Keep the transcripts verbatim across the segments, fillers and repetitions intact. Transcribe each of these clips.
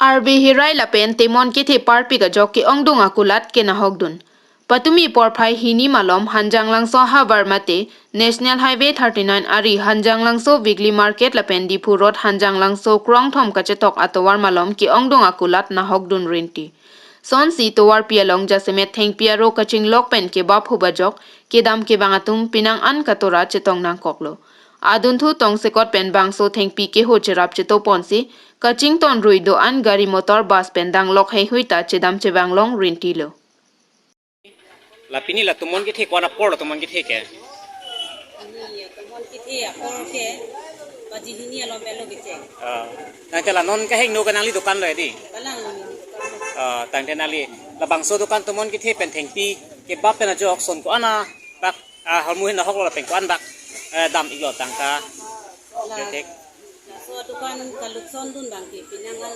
Arve herai lapen temon kethe parpik ajok ke-ongdung akulat kenahokdun. Patumi porphai hini malom Hanjanglangso havar mate National Highway thirty-nine ari Hanjanglangso Weekly Market lapen Diphu Road Hanjanglangso krongthom kachetok atovar malom ke-ongdung akulat nahokdun rinti. Sonsi tovarpi along jasemet thengpi aro kachinglok pen kebap hubajok kedam kevang atum penang an katora chetong nangkoklo. Adunthu tongsekot pen bangso thengpi keho cherap chetoponsi kachington rui do-an gari motor bus pen danglok heihui ta chedam chevanglong rintilo. La pini la tomon kethe ko-an apor la tomon kethe ke? Pini tomon kethe apor ke baji hini alom pen lo kecheng. Ah, tangte la non kahingno ke nangli dukan lo ya di? Kalang lo neli dukan lo. Ah, tangte nangli labangso dukan tomon kethe pen thengpi kebap pen ajok son ko-an abak, ah, hormu hin nahoklo lapen ko-an bak, eh, dam-iklo tangka. La, ketek. Laso dukan kalukson dun abang ke penang an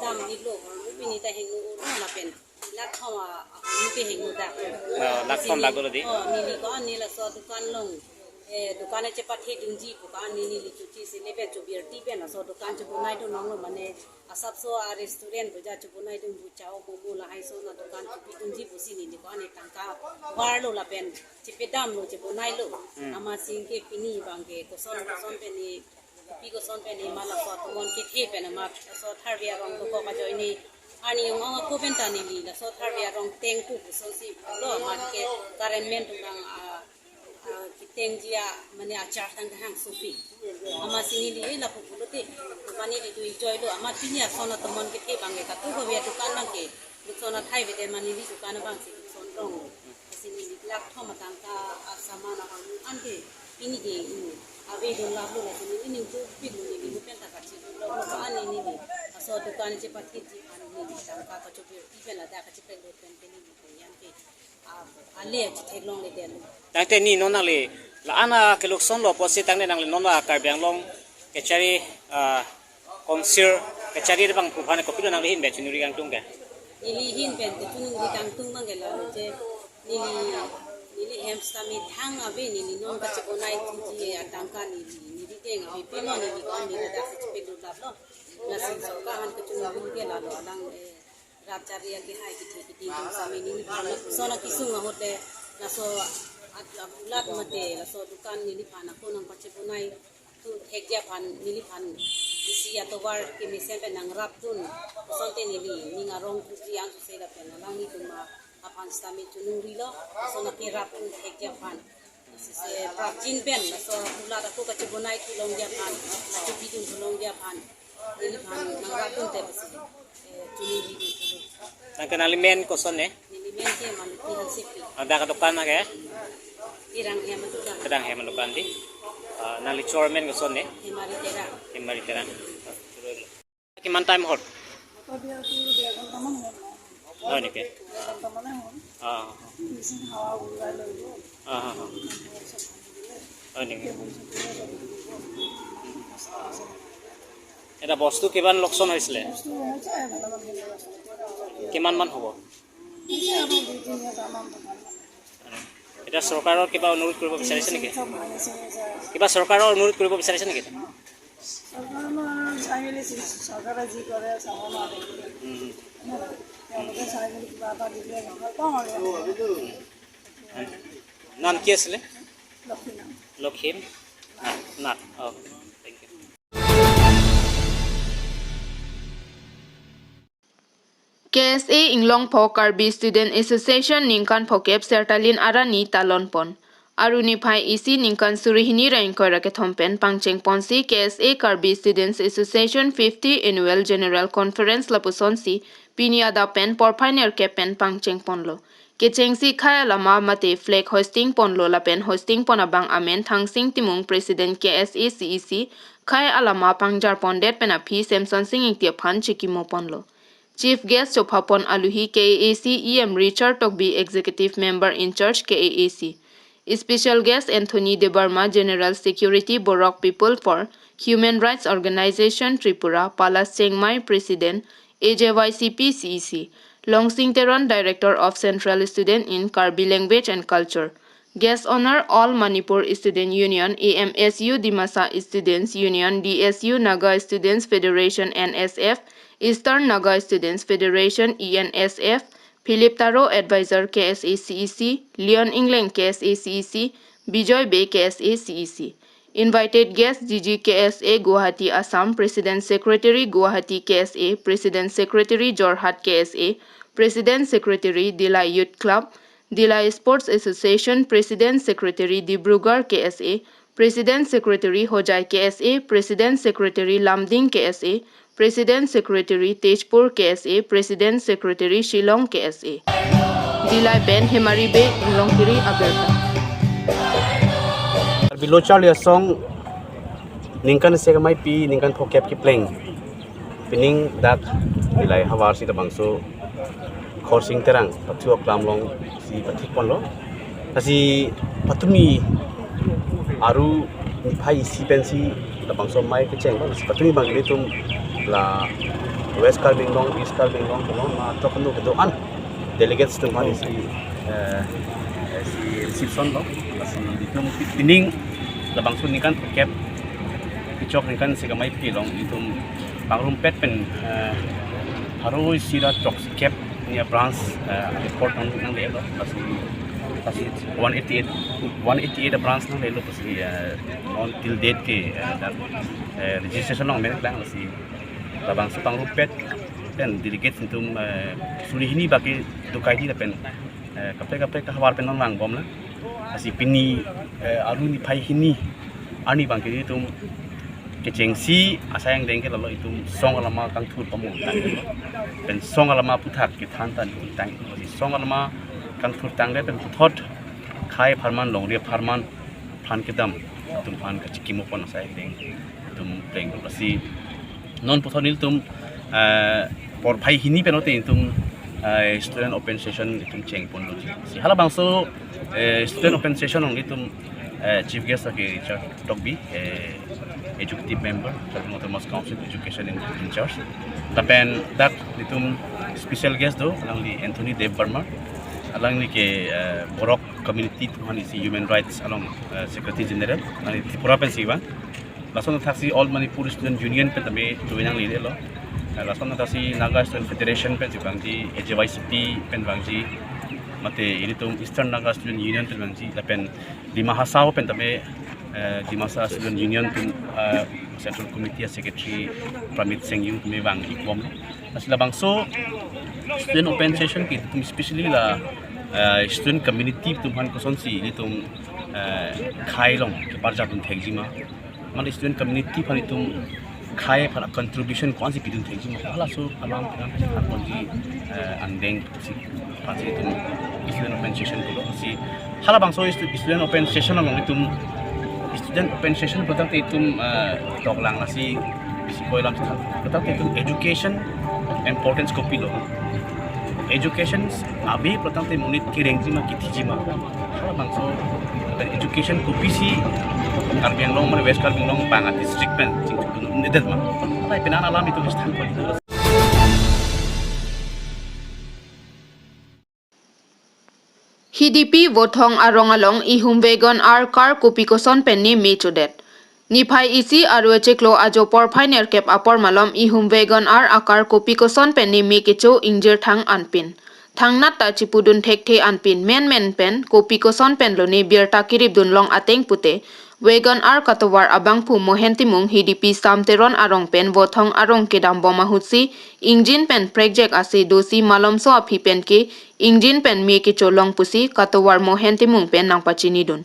dam-iklo, pini ta hingno ur lapen lakh thom a, a, neli ke hingno dak. Oh, lakh thom bak dolo di? Oh, neli ko-an neli laso dukan along, eh, dukan chepathe dunji pu ko-an neli neli chuchi si neli pen chobirti pen laso dukan chebonai dun longlo mane asapso a restaurant pu ja chebonai dun pu chow momo lahai ason adukan chepidunji pusi neli ko-an neli tangka varlo lapen chepedamlo chebonailo. Hmm. Amatsi ke pini abang ke koson koson pen neli pi koson pen neli ma laso tomon kethe pen ma laso tharve arong dokok ajoine arni ong ong ako pen ta neli laso tharve arong tengku kosonsi lo amat ke current men tum abang, ah, ah, ketengji a mane achar tang kahang supi. Amatsi neli, eh, lapu pulote mane neli do-ik joilo amat pini ason atomon kethe abang ke katu kave adukan abang ke lukson athai vede mane neli dukan abangsi lukson ronglo. Lasi neli lakh thom atangka asaman ahormu an ke pini ke, mm, avedun laplo lasi neli ningje pilo neli neli pen ta kachilo lo ko-an neli neli laso dukan chepatheji aphan neli tangka kachobirti pen ladak kachepedot pen ke neli pen yang ke, ah, ale achitheklongledetlo. Tangte neli non nangli la-an akelukson lo pusi tangte nangli non a Karbi Anglong kechari, ah, Council kechari abang pu aphan kopilo nangli ahin pen choningri kangtung ke? Neli ahin pen kechoningri kangtung abang ke lalo je neli, neli hem sitame thang ave neli non kachebonai chingchi atangka neli, neli deng ave pilo neli ko-an neli ladak si chepedot laplo. Lasi sorkar aphan kechoningri ke lalo alang, eh, rat chari akehai kethe keding atum sitame neliphan lason akesung ahut le laso at-, akulat mate laso dukan neliphan ako nangpachebonai tu thekji aphan neliphan isi atovar kemesen pen nangrapdun asonte neli ning arong puji angsose lapen alanglitum aphan sitame choningri lo, lason akerapdun thekji aphan. Sese prapjin pen laso akulat ako kachebonai thu longji aphan, kachepidun thu longji aphan neliphan nangrapdun te pusi, eh, choningri dun thulo. Nangke nangli men koson ne? Neli men ke Malati Hansepi. Ada ka dukan na ke? Terang hem adukan. Terang hem adukan di. Ah, nangli chor men koson ne? Hemari Terang. Hemari Terang. Kiman time hot? Motor dia tu dua ঘণ্টা মান হ'ল। হয় নেকি? এঘণ্টা মানে হ'ল। Ah, machine হাৱা উৰাই লৈ গ'ল। Ah, ah, ah। হয় নেকি? এতিয়া বস্তু কিমান লোকচান হৈছিলে? বস্তু হৈছে ভালেমানখিনি বস্তু। কিমান মান হ'ব? হৈছে আৰু দুই তিনি হাজাৰ মান টকা। এতিয়া চৰকাৰৰ কিবা অনুৰোধ কৰিব বিচাৰিছে নেকি? চব ভাঙি চিঙি যায়। কিবা চৰকাৰৰ অনুৰোধ কৰিব বিচাৰিছে নেকি? চৰকাৰৰ চাই মেলি চি-, চৰকাৰে যি কৰে চাব নোৱাৰে। উম, উম। তেওঁলোকে চাই মেলি কিবা এটা দিলে ভাল পাওঁ আৰু। নাম কি আছিলে? লক্ষী নাম। লক্ষী নাথ। Nath. Oh, thank you. K S A Inglongpho Karbi Student Association ningkan phokep Sertalin Arani talonpon. Aru niphai isi ningkan suri hini ra ingkoi ra kethom pen pangchengponsi K S A Karbi Students Association fifty Annual General Conference lapusonsi pini adap pen porphai nerkep pen pangchengponlo. Kechengsi khei alama mate flag hoisting ponlo lapen hoisting pon abang amen Thangsing Timung President K S A C E C, khei alama pangjarpondet pen aphi Semson Sing Ingti aphan chekimoponlo. Chief guest chophapon aluhi K A A C E M Richard Tokbi, Executive Member in charge K A A C. Special guest Anthony Debbarma, General Secretary Borok People for Human Rights Organization Tripura, Palas Chengmai, President A J Y C P C E C, Longsing Teron, Director of Central Student in Karbi Language and Culture, Guest honor All Manipur Student Union, A M S U, Dimasa Students Union, D S U, Naga Students Federation, N S F, Eastern Naga Students Federation, E N S F, Philip Taro, Advisor, K S A C E C, Leon Engleng, K S A C E C, Bijoy Bey, K S A C E C. Invited guest, G G K S A, Guwahati, Assam, President Secretary, Guwahati K S A, President Secretary, Jorhat K S A, President Secretary, Dillai Youth Club, Dillai Sports Association, President Secretary, Dibrugarh K S A, President Secretary, Hojai K S A, President Secretary, Lumding K S A, President Secretary, Tezpur K S A, President Secretary, Shillong K S A. Dillai pen Hemari Bey, Inglongkiri abirta. Karbi Lo Charli Asong ningkan isi kamaipi, ningkan phokep kepleng. Pining dak Dillai havar si labangso Khorsing Terang pathu aklam alongsi pathik ponlo. Lasi patumi aru niphai isi pensi labangso amei kecheng, lasi patumi abang ilitum la West Karbi Anglong, East Karbi Anglong, Karbi Anglong, ma trok kanu kedo-an delegates atum aphan isi, eh, isi reception lo. Lasi ilitum pining labangso ningkan phokep kechok ningkan isi kamaipi along ilitum pangrumpet pen, eh, pharo isi ra throksi kep nia branch, eh, report nang, nanglelo, lasi, lasi one eighty-eight, one eighty-eight branch nanglelo, lasi, eh, non till date ke, eh, dak, eh, registration along merit lang, lasi labangso pangrumpet pen delegate atum, eh, suri hini baki dokai di lapen, eh, kaprek kaprek ahavar pen non vangbomlang. Lasi pini, eh, aru niphai hini arni abang ke ilitum kechengsi asai angdeng ke lalo itum song alama kangthur pamung tang. Pen song alama aphuthak kethan tang tang. Lasi song alama kangthur tangdet pen puthot khei apharman, longri apharman, aphan kedam atum aphan kachikimo pon asai angdeng itum pleng. Lasi non puthot nelitum, eh, porphai hini pen ote itum, eh, student open session itum cheng ponlo. Si halabangso, eh, student open session along itum, eh, chief guest lake Richard Tokbi, eh, executive member, Karbi Anglong Autonomous Council education in, in charge. Lapen dak itum special guest do, alangli Anthony Debbarma, alangli ke, eh, Borok community atum aphan isi human rights along, eh, secretary general, alangli Tripura pensi vang. Lason athaksi All Manipur Student Union pen tame join nanglelo. Eh, lason athaksi Naga Student Federation pensi vangji, A J Y C P pen vangji, mate ilitum Eastern Naga Student Union pen vangji, lapen Dima Hasao pen tame, eh, Dimasa Student Union pen, eh, Central Committee Secretary Pramit Sengyu tame vang-ikbom. Lasi labangso student open session ke itum specially la, eh, student community atum aphan kosonsi ilitum, eh, khei along keparjap dun thekji ma. Mane student community aphan itum khei aphan contribution ko-ansi pidun thekji ma. Halaso alam penang aphansi, eh, angdeng si aphansi itum student open session pulo. Si halabangso stu-, student open session along itum student open session pulo tangte itum, eh, toklang, lasi isi koi alam si than. Pulo tangte itum education importance kopilo. Education ave pulo tangte monit kerengji ma, kethiji ma. Halabangso education kopisi Karbi Anglong mane West Karbi Anglong bang a-district pen chingthum nedet ma. Halai penang alam itum sthan politik. Hidipi Vothong arong along ihum Wagon R car kopi koson pen ne me chodet. Niphai isi aru achiklo ajo porphai nerkep apor malom ihum Wagon R a-car kopi koson pen ne me kecho ingjir thang anpin. Thangnat ta chipudun thekthe anpin menmen pen kopi koson pen lone birta kirip dunlong ateng pute Wagon R katovar abangphu Mohen Timung Hidipi Sam Teron arong pen Vothong arong kedam bom ahutsi engine pen prekjak ase dosi malomso aphi pen ke engine pen me kecholong pusi katovar Mohen Timung pen nangpachinidun.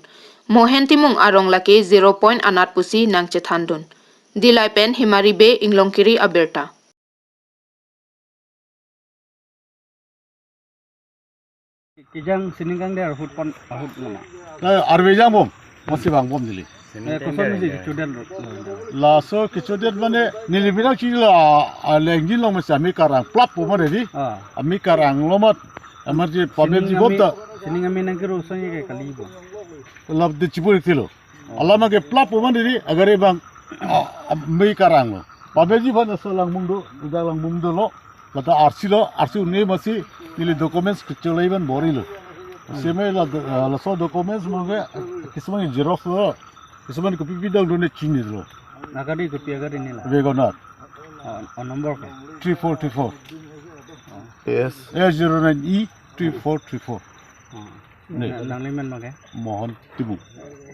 Mohen Timung arong lake zero point anat pusi nangchethandun. Dillai pen Hemari Bey, Inglongkiri abirta. Kejang sining kangder ahut pon ahut nona. Arve jang bom, masi bang bom dili. Eh, koson masi kechodet lo. Laso kechodet mane neli bilang chilo, a, a, lengji long masi ami karang plap po mane di. Ah. Ami karang lo mat, amar ji pabel ji bom ta. Sining ami nang kiro song ye kali bom. Lap de chipur kilo. Alama ke plap po mane di, agar e bang, a, a, mei karang lo. Pabel ji bang asa langmung do, uda langmung dolo. Lata arsi lo, arsi un-e masi, neli documents kecholai ban bor-ilo. Seme la, a, laso documents mane, kisman xerox lo, kisman kopi pi dang done chinilo. Agari kopi agari nila. Wagon R. Oh, oh, number ke? Three four three four. Yes. A zero nine E three four three four. Oh. Ne. Na-, nangli men ma ke? Mohan Timung.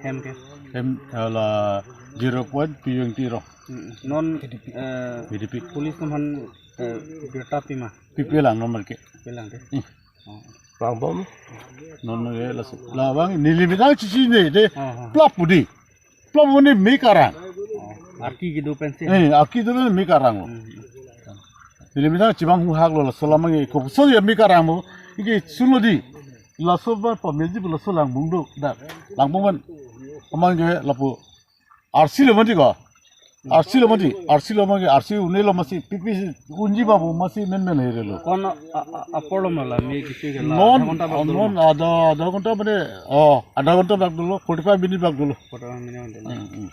Hem ke? Hem, ala zero point P U N T ro. Hmm. Non, eh, P D P. Police non han, eh, birta pima? Pipelang non ke. Pipelang ke? Hmm. Oh. Bang bom. Non ke la si. Labang neli methang chichine de. Oh, oh. Plap pudi. Plap pudi me karang. Oh. Arki kedo pensi. Eh, arki do me karang. Hmm. Neli methang chibang hu hak lo laso alam ke kopuson ya me karang mo. Ike suno di. Laso ba pameji laso langbung do. Da. Langbung man. Aman ke lapu. R C lo mati ko. R C lo mati. R C lo mati. R C une lo masi. Pipi si unji babu masi men men here lo. Kon a, a, apor lo mala me kisi ke la. Non, adha ghonta bak dolo non ma? Adha, adha ghonta mane, oh, adha ghonta bak dolo, forty five minute bak dolo. Forty five minute bak dolo. Hmm, hmm.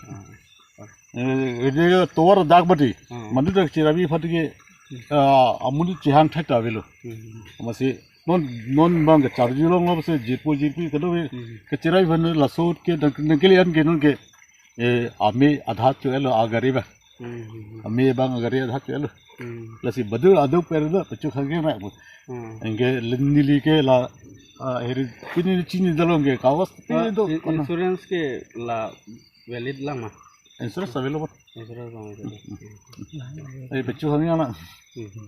Ah. Eh, ini tovar dak mati. Hmm. Mandi dak chirabi phat ke, ah, amonit chehang thek ta avelo. Hmm. Masi non, non bang ke charju long lo se jirpo jirpi kedo be. Hmm. Ke chirabi phat laso ke nang, nangkele an ke non ke, eh, ame adha cho-et lo agari ba. Hmm, hmm, hmm. Ame bang agari adha cho-et lo. Hmm. Lasi badur aduk per do pechu khang ke na. Hmm. Anke len neli ke la, ah, heri pini chini dalong ke kawas pini. Ah, do in-, kana. Insurance ke la valid lang ma? Insurance available. Insurance lang, available. Eh, pechu khang ya na. Hmm.